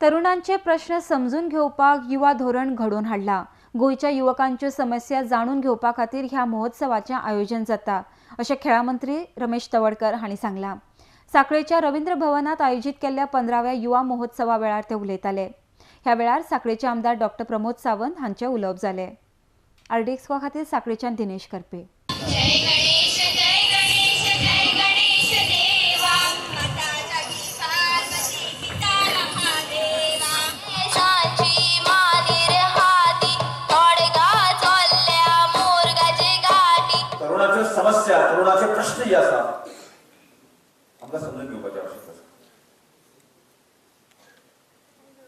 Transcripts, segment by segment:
तरुणांचे प्रश्न समजून घेवपाक युवा धोरण घडोवन हाडला। गोंयच्या युवकांच्यो समस्या जाणून घेवपा खातीर ह्या महोत्सवाचें आयोजन जाता अशें खेळां मंत्री रमेश तवडकर हांणी सांगलां। साखळेच्या रवींद्र भवनात आयोजीत केल्ल्या 15व्या युवा महोत्सवा वेळार ते उलयताले। ह्या वेळार साखळेचे आमदार डॉक्टर प्रमोद सावंत हांचें उलोवप जालें। आरडीएक्स खातीर साखळेच्यान दिनेश करपे। समस्या तरुणाचे प्रश्न जे आसा आमकां समजून घेवपाची आवश्यकता आसा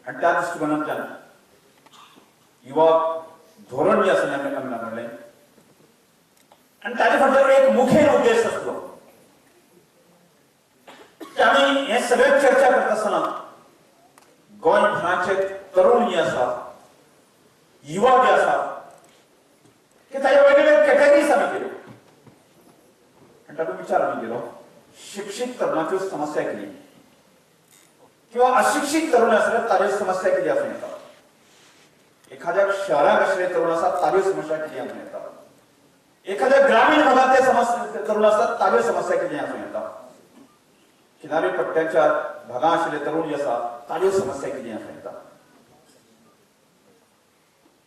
आनी त्या दृश्टिकोनांतल्यान युवा धोरण जे आसा आमी म्हणलें आनी ताजे फाटल्यान एक मुखेल उद्देश आसलो की आमी हे सगळे चर्चा करता आसतना गोंयभराचे तरुण जे आसा, युवा जे आसा की ताजे वेगवेगळे कॅटेगरीज आमी केल्यो। तातूंत विचार आमी केलो शिक्षीत तरुणाच्यो समस्या कितें किंवा अशिक्षीत तरुण आसल्यार ताज्यो समस्या कितें आसूं येता, एखाद्या शहराक आशिल्ले तरुण आसात ताज्यो समस्या कितें आसूं येता, एखाद्या ग्रामीण भागांतले समस्या तरुण आसात ताज्यो समस्या कितें आसूं येता, किनारी पट्ट्याच्या भागां आशिल्ले तरुण जे आसा ताज्यो समस्या कितें आसूं येता।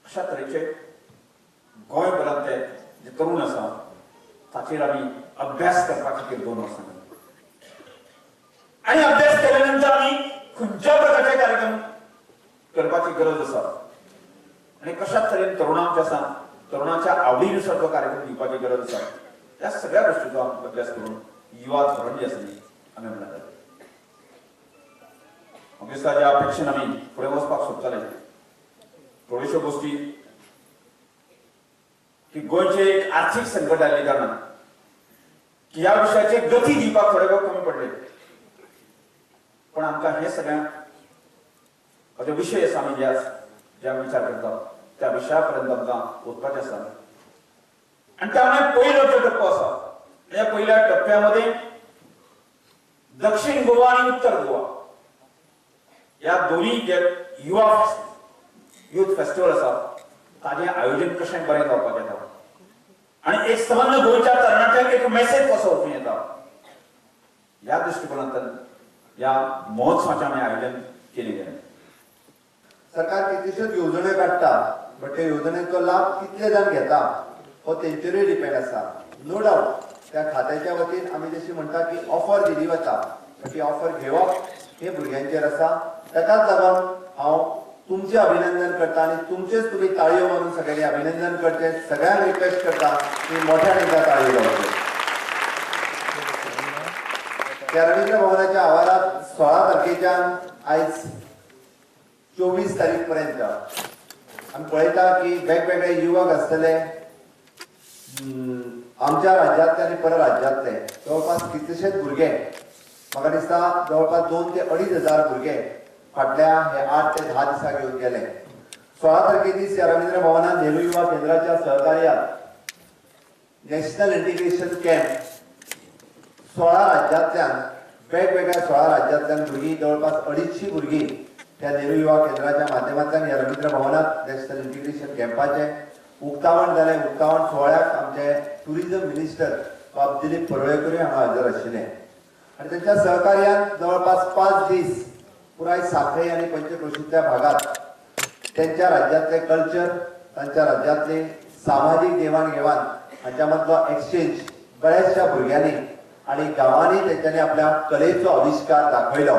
अशा तरेचे गोंयभरांतले जे तरुण आसा ताचेर आमी अभ्यास करपा खातीर 2 वर्सां आनी अभ्यास केल्या नंतर आमी खंयच्या प्रकारचे कार्यक्रम करपाची गरज आसा आनी कशा तरेन तरुणांक आसा तरुणाच्या आवडीनुसार तो कार्यक्रम दिवपाची गरज आसा, ह्या सगळ्या गोष्टीचो अभ्यास करून युवा धोरण जे आसा आमी म्हणटात। म्हाका दिसता ज्या अपेक्षेन आमी फुडें वचपाक सोदताले थोड्योश्यो गोश्टी की गोंयचें एक आर्थीक संकट आयिल्ले कारणान की ह्या विशयाचेर गती दिवपाक थोडे भोव कमी पडले, पण आमकां हे सगळ्या जो विशय आसा आमी ज्या विचार करता त्या विशया पर्यंत आमकां वचपाचें आसा। आनी त्यामुळे पयलो जो टप्पो आसा ह्या पयल्या टप्प्यामध्ये दक्षिण गोवा आनी उत्तर गोवा ह्या दोन्ही जे युवा युथ फेस्टिवल आसा ताजें आयोजन कशें बरें जावपाक येता आनी एक संबंद गोंयच्या तरणाट्यांक एक मेसेज कसो वचूं येता ह्या दृश्टिकोनांतल्यान ह्या महोत्सवाचें आमी आयोजन केलें गेलें। सरकार कितल्योश्योच येवजण्यो काडटा बट त्या येवजणेचो लाभ कितले जाण घेता हो तेंचेरूय डिपेंड आसा। नो डावट त्या खात्याच्या वतीन आमी जशी म्हणटा की ऑफर दिली वता बट ती ऑफर घेवप हे भुरग्यांचेर आसा। ताकाच लागून हांव तुमचें अभिनंदन करता आनी तुमचेच तुमी ताळयो मारून सगळ्यांनी अभिनंदन करचें, सगळ्यांक रिक्वेस्ट करता की मोठ्यान एकदा ताळयो लावच्यो। त्या रवींद्र भवनाच्या आवारात 16 तारखेच्यान आयज 24 तारीख पर्यंत आमी पळयता की वेगवेगळे युवक आसतले आमच्या राज्यांतले आनी पर राज्यांतले, जवळपास कितलेशेच भुरगे, म्हाका दिसता जवळपास 2 ते 2.5 हजार भुरगे फाटल्या हे 8 ते 10 दिसांक येवन गेले। 16 तारखे दीस ह्या रवींद्र भवनात नेहरू युवा केंद्राच्या सहकार्यात नॅशनल इंटिग्रेशन कॅम्प 16 राज्यांतल्यान वेगवेगळ्या 16 राज्यांतल्यान भुरगीं जवळपास 250 भुरगीं त्या नेहरू युवा केंद्राच्या माध्यमांतल्यान ह्या रवींद्र भवनात नॅशनल इंटिग्रेशन कॅम्पाचें उक्तावण जालें। उक्तावण सुवाळ्याक आमचे टुरिझम मिनिस्टर बाब दिलीप परुळेकरूय हांगा हजर आशिल्ले आनी तांच्या सहकार्यान जवळपास 5 दीस पुराय साखळे आनी पंचक्रोशींतल्या भागात त्यांच्या राज्यांतले कल्चर, तांच्या राज्यांतले सामाजीक देवाणघेवाण हांच्या मदलो एक्सचेंज बऱ्याचशा भुरग्यांनी आनी गांवांनी तेंच्यांनी आपल्या कलेचो आविश्कार दाखयलो।